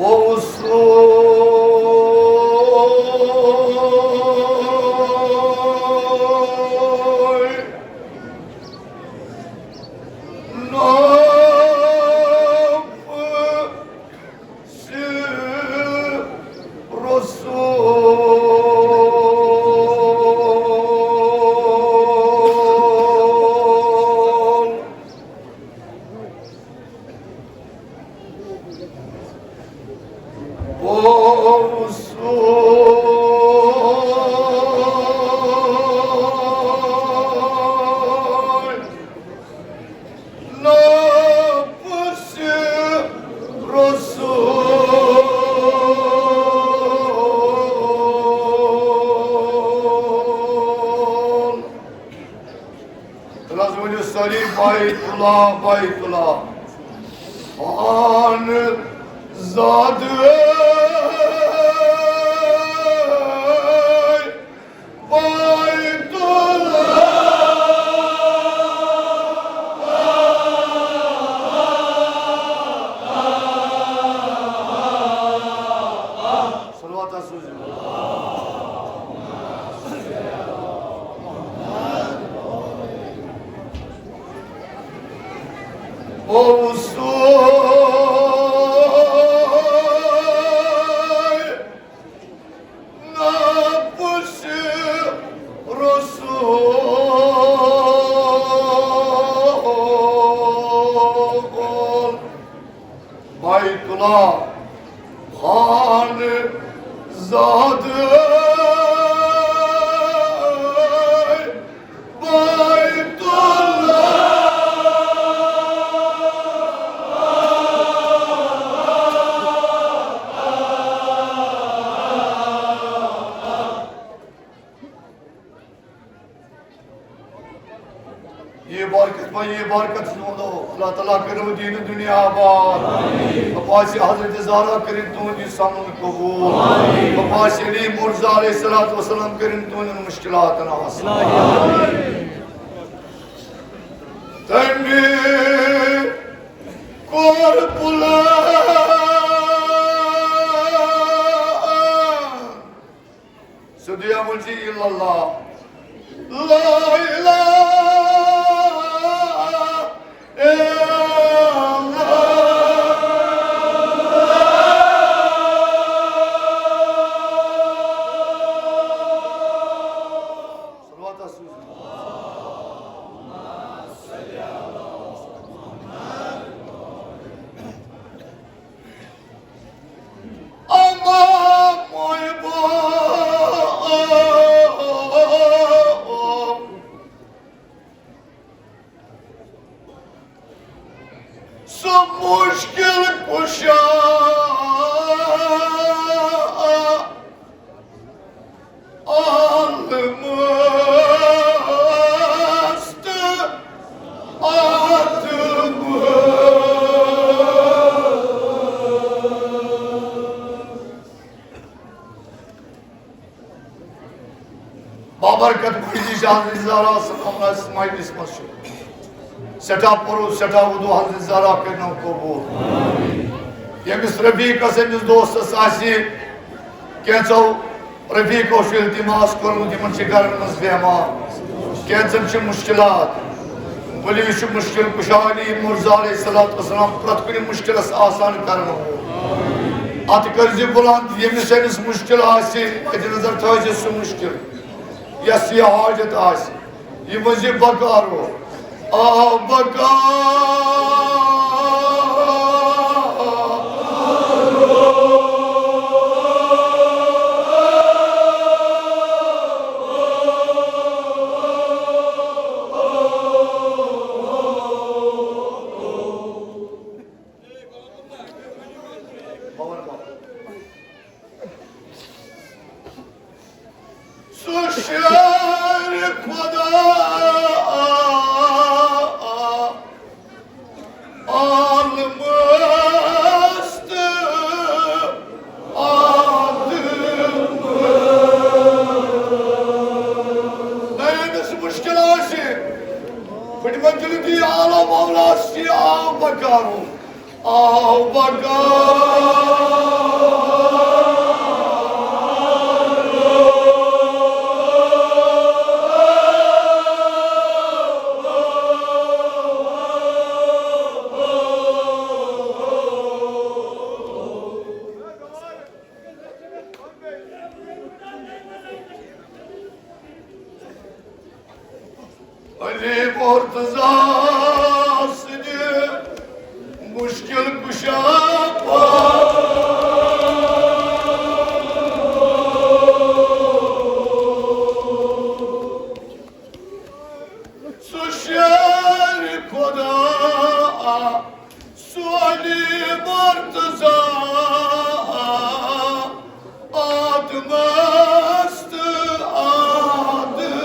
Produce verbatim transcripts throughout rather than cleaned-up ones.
وصول نفس الرسول. وصول نفس الرسول. تیٚلہِ حظ ؤنِو سٲری، بیت اللہ، بیت اللہ۔ خان زادٕ بیت اللہ۔ صلوات حظ سوٗزِو۔ او سوے نفس رسول۔ بیت اللہ خان زادٕ بیت اللہ۔ یہ برکت پا، یہ برکت سوندو۔ اللہ تعالیٰ کرو دین دنیا آباد۔ عباس حضرت زہرا کرن تہند یہ سمن قبول۔ عباس علی مرزا علیہ الصلوۃ والسلام کرن تہند مشکلات آسان۔ تمی کور پلان۔ سیدی احمد جی الا اللہ۔ لا الہ الا اللہ۔ صلوات آسہِ سوزمُت۔ اما محبوب، سُہ مشکل کشا عالمس تہٕ آدمس۔ بابرکت محی الدین شاہ حضرت زہرا صٲب، یُس مجلس منٛز چھُ۔ سٮ۪ٹھاہ پوٚرُس، سٮ۪ٹھاہ وُدوٗ حضرت زہرا کٔرِنو قبوٗل۔ ییٚمِس رفیقس، أمِس دوستس آسہِ کینٛژو رفیقو چھُ التماس کوٚرمُت، یِمن چھِ گرن منٛز بیمار، کینٛژن چھِ مُشکلات۔ ولی چھُ مُشکل کُشا علی مرزا علیہ الصلوۃ والسلام پرٛٮ۪تھ کُنہِ مُشکلس آسان کرن وول۔ اتھ کٔرزِ بُلند، ییٚمِس أمِس مُشکل آسہِ، مدِ نظر تھٲوزِ سُہ مُشکل، یس یہِ حاجت آسہِ۔ یہِ ؤنزِ بکارو، آ بکار۔ سُہ شیر خدا عالمس تہٕ آدمس۔ نہ، ییٚمِس مُشکِل آسہِ، پھٕٹمٕتۍ دِلہٕ دی عالم مولاس یہِ آب بکارو۔ آو بقا۔ علی مرتضیٰ سٕنٛدِ مُشکِل کُشا پٲٹھۍ۔ سُہ شیر خدا سُہ علی مرتضیٰ، آدمس تہٕ آدمس۔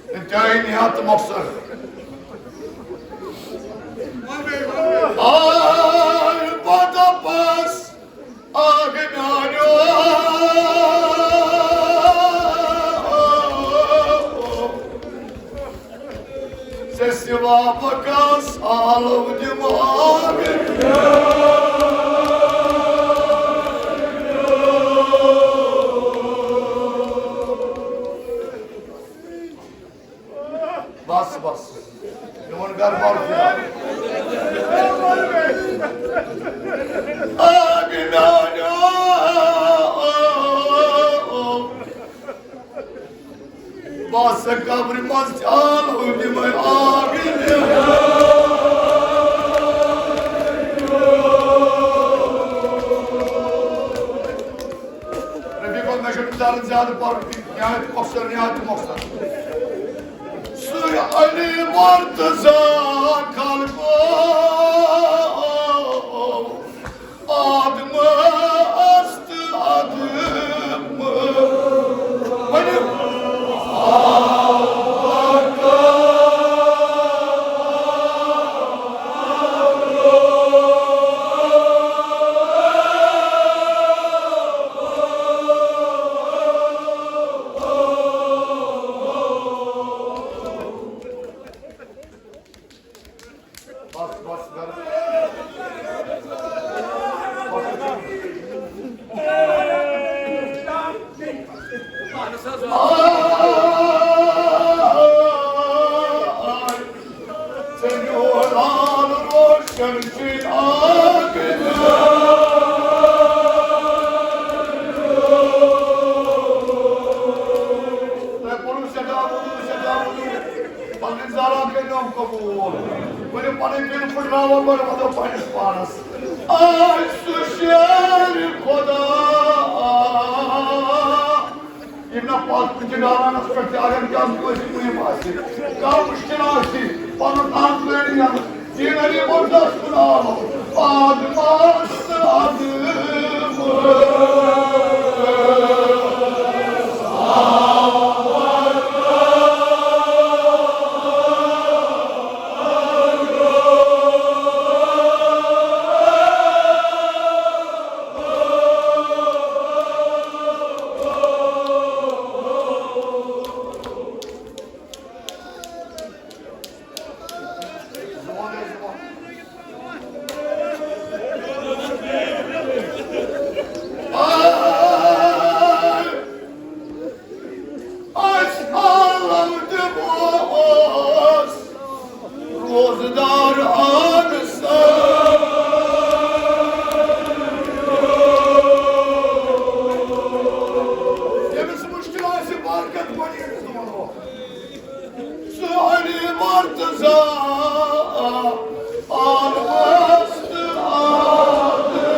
انتہائی نہایت مختصر۔ آے پتہ پس آگے میانیو۔ ژےٚ سوا بہٕ کس آلو دِمہٕ آگے۔ بس، بس۔ میون گھر بار کیا؟ آگے میانیو۔ بس قبرِ منٛز تہِ آلو دِمے آگے۔ رفیق، مےٚ چھُنہٕ درد زیادٕ پَرُن کینٛہہ، نہایت مۄخصر، نہایت مۄخصر۔ سُے علی مرتضیٰ خلقو آدمس تہٕ آدمس۔ ؤنِو۔ بس، بس، بس۔ تۄہہِ کوٚروٕ سٮ۪ٹھاہ وضوٗ، سٮ۪ٹھاہ وضوٗ۔ پنٕنۍ زارا کٔرۍنو قبوٗل۔ ؤلِو پنٕنۍ دِل پھٕٹراوو گۄڈٕ، وَنو پنٕنِس پانَس۔ آے سُہ شیر خدا۔ یِم نہ پَتھ کُنہِ جگہ آنَس پٮ۪ٹھ تہِ اگر کانٛہہ کٲنٛسہِ مُہِم آسہِ، کانٛہہ مُشکِل آسہِ، پَنُن اَنٛد لٲنِتھ یَنہٕ۔ دین علی مرتضیٰ سُنٛد آلو، آدمس آدم۔ أسۍ عالم دِموس روزدار آن سان۔ ییٚمِس مُشکِل آسہِ، برکت بنہِ أمِس دۄن دۄہن۔ سُہ علی مرتضیٰ آلوس تہٕ آدم۔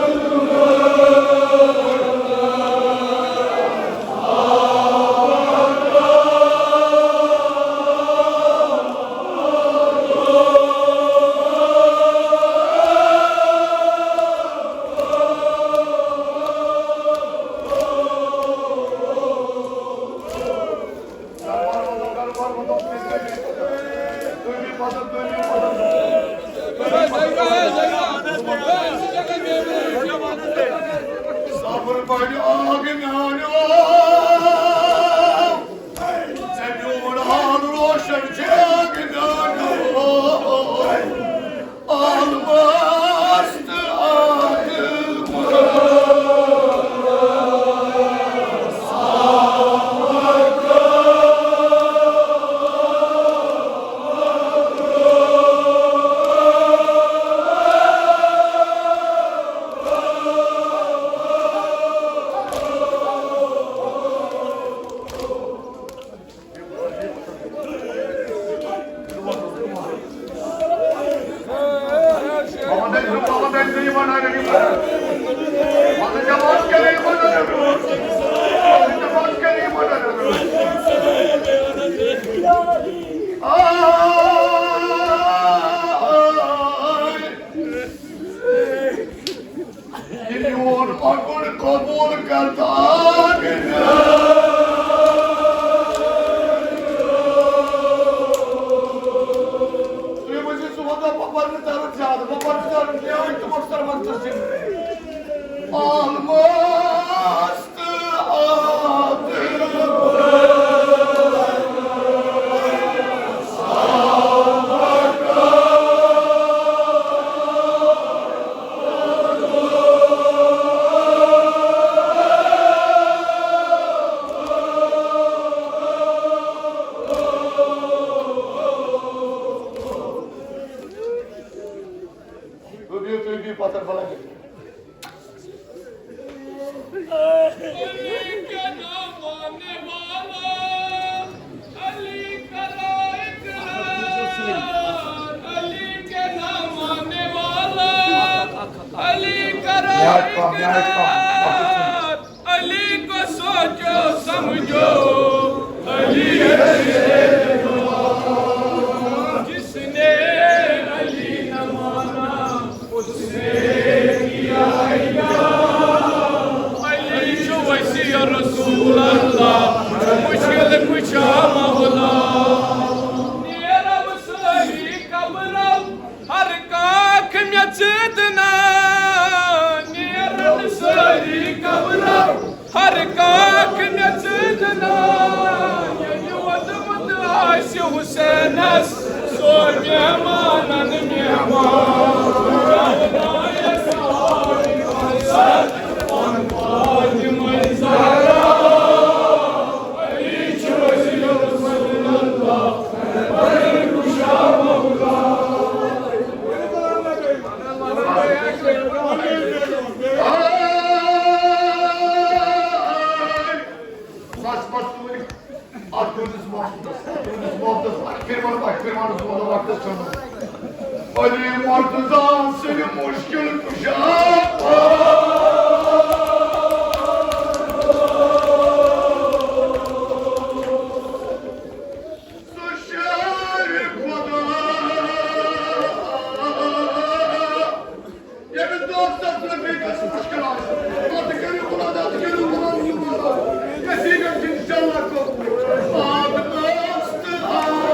بڑِ آگہٕ میٛانیو، ژےٚ میون حال روشن چھِ آگہٕ میٛانیو۔ آلماس تہٕ آدم۔ یہِ میون مۄکُر قبوٗل کر تہٕ آمین۔ تُہۍ ؤنِو، ژٕ وَن تہٕ بہٕ پَرٕ نہٕ زیادٕ، بہٕ پَرٕ نہٕ زیادٕ، مےٚ ٲے تِمَن سَرَن تہٕ سِنۍ۔ آلماس تہٕ آدم۔ تُہۍ بِہِو، تُہۍ بِہِو پَتھر فلک۔ علی کرو اقرار، علی کے نام آنے والا، علی کرو نہایت کم، نہایت کم۔ اقرار، علی کو سوچو سمجھو، علی ہے شیر، جس نے علی نہ مانا، اس نے کیا انکار۔ علی چھُ وسیع رسول اللہ، مشکل کشا مولا۔ نیرو سٲری قبرو، ہر کاکھ مےٚ ژٕ دِنا، نیرن سٲری قبرو، ہر کاکھ مےٚ ژٕ دِنا۔ ییٚلہِ ووٚنمُت آسہِ حسینس، سُہ مہمانن مہمان۔ بس، بس، تُہۍ ؤنِو، اَتھ تُہٕنٛدِس محبتس، تُہٕنٛدِس محبتس، اَتھ فرمان، اَتھ فرمانس وَنو وقتس چھُنہٕ۔ علی مرتضیٰ سٕنٛدِ مُشکِل کُشا۔ سُہ شٲعرِ خۄدا۔ ییٚمِس دۄہ ساس رۄپیہِ گژھِ مُشکِل آسہِ، پَتہٕ کٔرِو مُلاقات، کٔرِو مُلاقات، ییٚتہِ گژھِ اِنشاءاللہ قبوٗل۔ آدمَس تہٕ آدم۔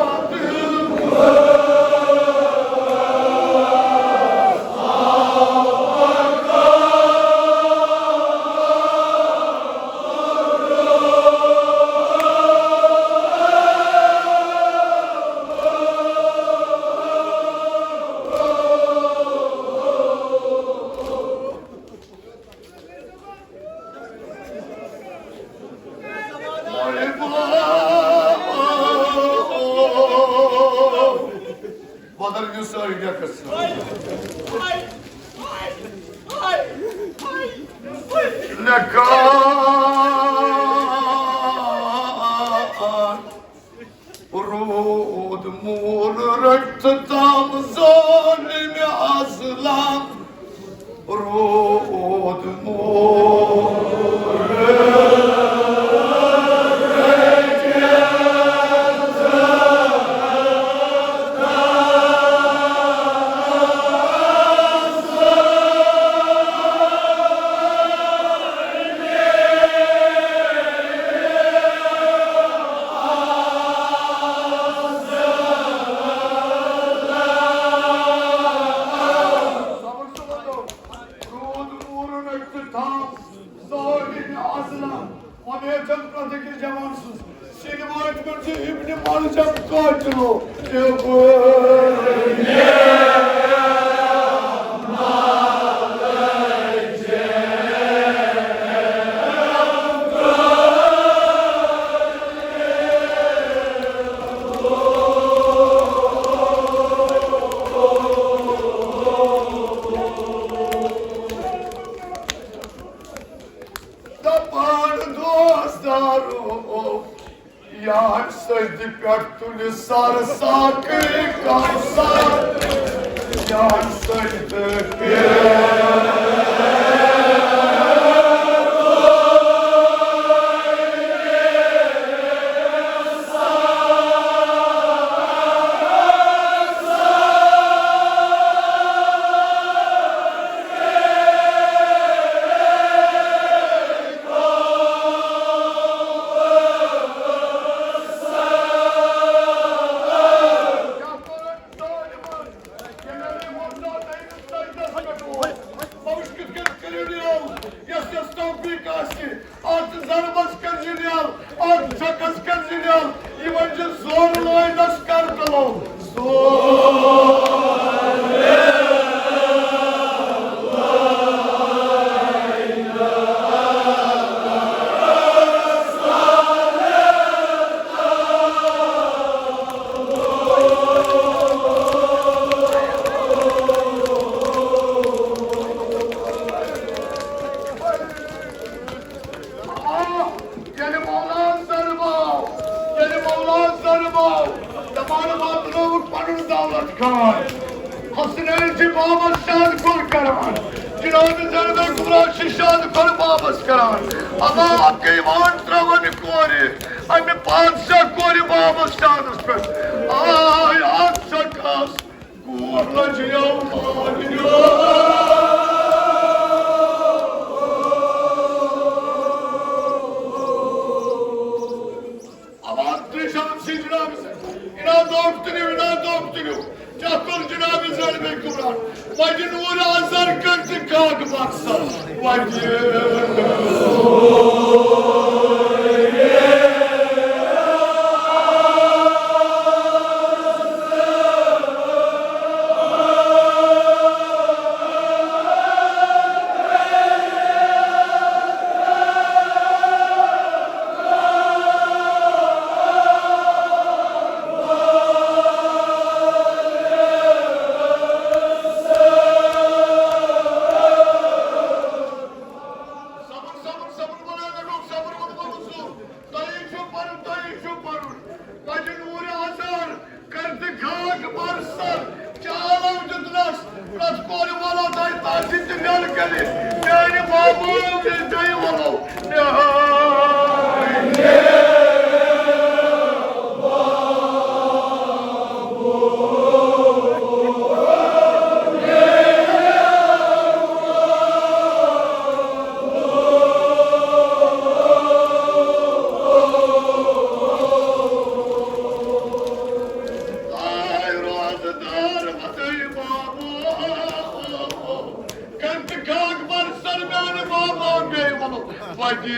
بدل یُس سٲری ڈیکس۔ لیکن روٗد موٗل رٔٹِتھ تام ظٲلِمِ اَزلام۔ روٗد موٗل رٔٹِتھ دپان دوستارو، یار سٔدِ پٮ۪ٹھ تُلہِ سر ساقی کوثر۔ یار سٔدِ پٮ۪ٹھ۔ اتھ ضربس کٔرۍ زِ نیل، اتھ چھکس کٔرۍ زِ نیل، یِمن چھِ زور لٲگۍ دس کرکلو۔ زور۔ ییٚلہِ مولا زرباو، ییٚلہِ مولا زرباو، دَپان واتنووُکھ پَنُن دولت خان۔ حسنین چھِ بابس شاد کُن کران، جناب زربے کُبرا چھِ شاد کُن بابس کران۔ اما اکھ گٔے وان ترٛاوان کورِ، اَمہِ بادشاہ کورِ بابس شادس پٮ۪ٹھ۔ آے اکھ شخص۔ آواز ترٛیشان سی جناب، انعام دوک تُلِو، انعام دوک تُلِو۔ چکر جناب زین بن کمران۔ وجہ نور آزار کرتے کاک بادشاہ۔ وجہ صبر، صبر، صبر، بڑا لگو، صبر، بڑا لگو۔ تۄہہِ چھُ پَرُن، تۄہہِ چھُ پَرُن۔ وجہ نور آزار کر تہٕ خاک بر سر۔ چالو دیُتنس پرٛٮ۪تھ کورِ وَلو تۄہہِ تَتھ سۭتۍ تہِ میل کٔرِتھ۔ میانہِ بابو بیٚیہِ وَلو۔ میانہِ آے روزٕ دار وَدٕے بابو، کَنٛدٕ کاک بَر سَر میٛانہِ بابا بیٚیہِ وَنو وَدِ۔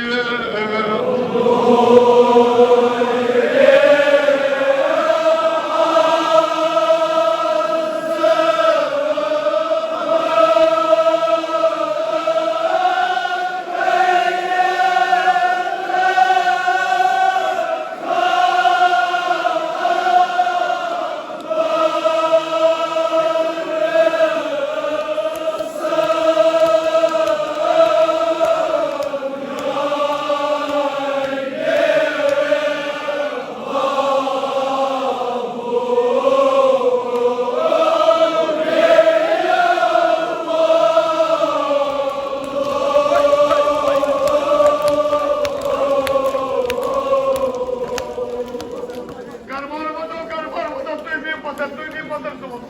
گرمان وَدو، گرمان وَدو، تُہۍ بِہِو پَتھَر، تُہۍ بِہِو پَتھَر صٲبُن۔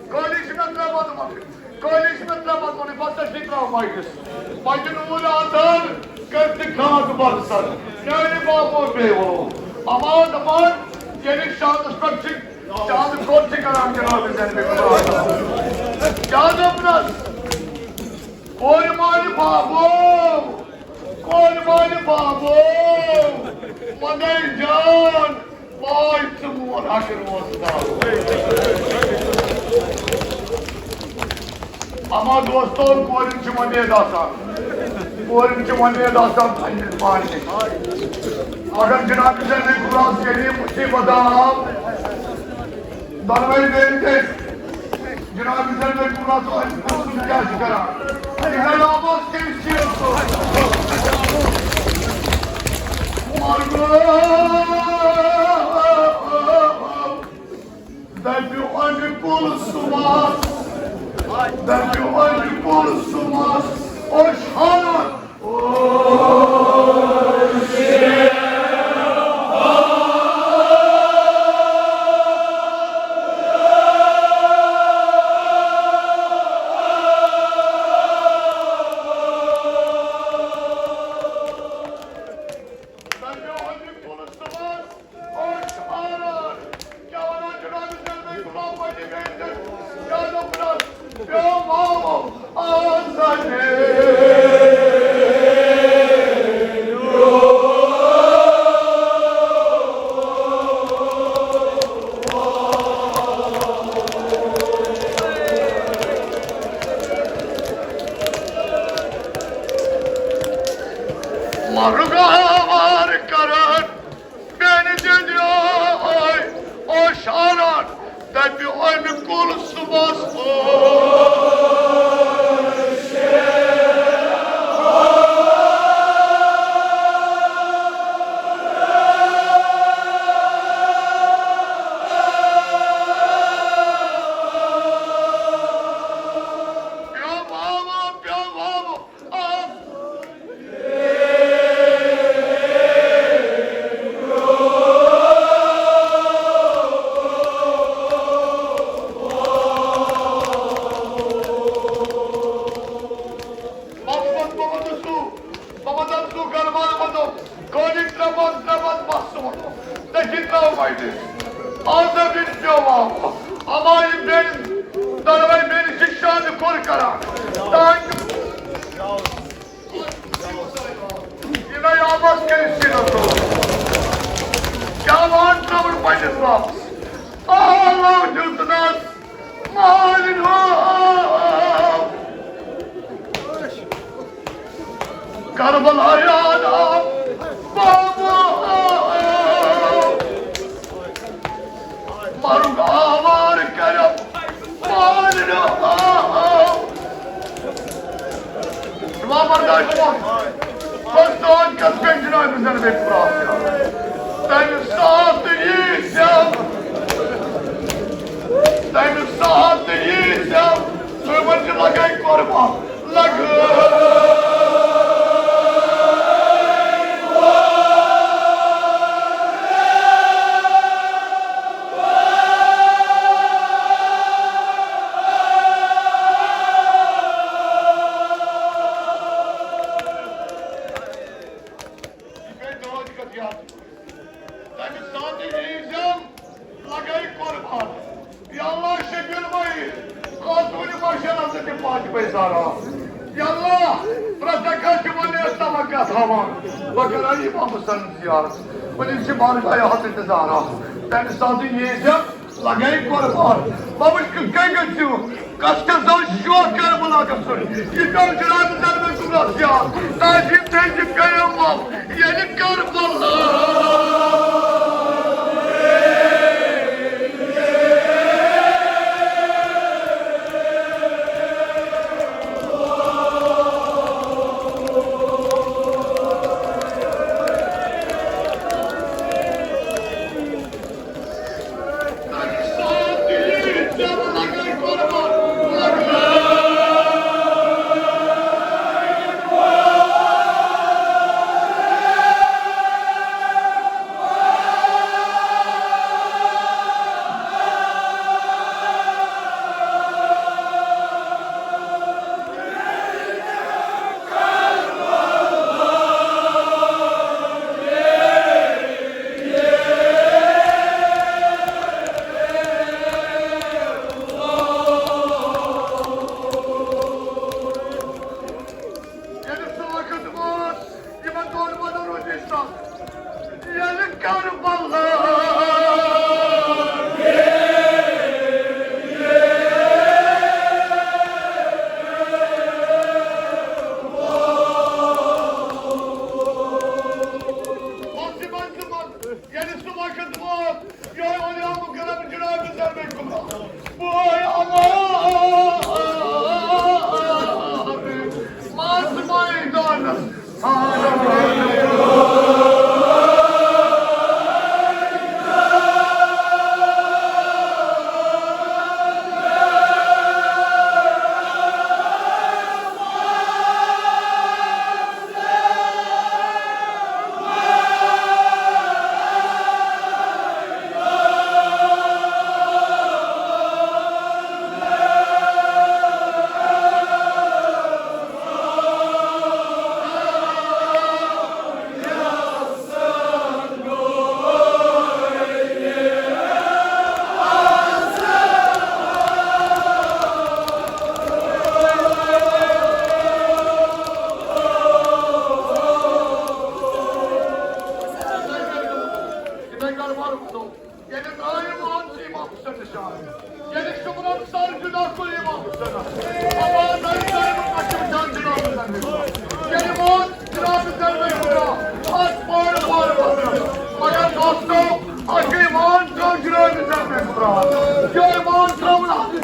کٲلی چھِ مےٚ ترٛےٚ وَدٕ وَدٕ۔ کٲلی چھِ مےٚ ترٛےٚ وَدٕ وَدٕ، بَس تَتھ چھِ ترٛاوُن مایکَس۔ پَتہٕ نوٗر آزاد کٔرۍ تہٕ خاک بَر سَر۔ میٛانہِ بابو بیٚیہِ وَنو۔ اَمان، اَمان، ییٚلہِ شانَس پٮ۪ٹھ چھِ، شانہٕ کوٚت چھِ کَران جِناب زینبِ کُبرا؟ کیٛاہ دوٚپنَس؟ کورِ مالہِ بابو، کورِ مالہِ بابو، مَدَے جان۔ پاے ژٕ مون حق روزدار۔ اما دوستو، کورٮ۪ن چھِ وۄمید آسان، کورٮ۪ن چھِ وۄمید آسان پننِس مالِس۔ اگر جناب حسین خداس ییٚلہِ یہِ مُصیبت آو، دۄنوَے بیٚنہِ تہِ جناب حسین بھائی پورا تو اَسہِ پرٛژھُن کیٛاہ چھُ کران؟ یہِ گٔے آواز کٔمِس چیٖزَس سۭتۍ؟ مگر دَپیو اَمہِ پُلسہٕ مَس، دَپیو اَمہِ پُلسہٕ مَس، اوس حٲران۔ مرغ آوار کران، بیٚنہِ دِژ یٲے اوشاران، دَپہِ اَمہِ کُل صُبحس اوس۔ پیوٚو واوٕ، پیوٚو واوٕ۔ محمد ارسو گرمان وَنو، گٲڑی ترٛےٚ بَد، ترٛےٚ بَد بَس وَنو، تٔتی ترٛاو وَتہِ۔ آز بیٚیہِ پیوٚو آب، اَما یہِ بیٚیہِ دۄنوَے بیٚیہِ چھِ شانہٕ کھوٚر کران۔ تانۍ یہِ نَے آبَس کٔرِتھ سیٖنَس تُل۔ کیٛاہ وَن ترٛاوُن پنٛنِس باپَس؟ آلو دیُتنَس مالِنو۔ کربلا یاد آو بابا۔ مرُن آوار کرم مالِنو۔ شما برداشت کن۔ بس دعا کس گئی جناب زن بے پراس۔ تمہِ ساتہٕ یی سیاہ۔ تمہِ ساتہٕ یی سیاہ۔ تُہۍ ؤنِو لگے قربان۔ لگے۔ تمہِ ساتہٕ ییٖزٮ۪م لگے قربان۔ یا اللہ شبیر بھائی، خاتون بشر حضرت فاطمہ زہرا۔ یا اللہ، پرٛٮ۪تھ کانٛہہ چھُ وۄنۍ توقع تھاوان، بہٕ کرٕ امام حسین زیارت، پننِس بارگاہ حضرت زہرا۔ تمہِ ساتہٕ ییٖزٮ۪م لگے قربان۔ بابا، کتھ کٔنۍ گٔژھِو؟ کس کس زن شوق کربلا گژھُن؟ یہِ پیوٚو جناب زن مےٚ صبحس یاد۔ تاجی تھٔج قیام ییٚلہِ کربلا۔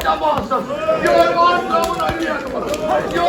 عباسس، یہِ ٲیوان ترٛاوُن علی اکبرس، یہِ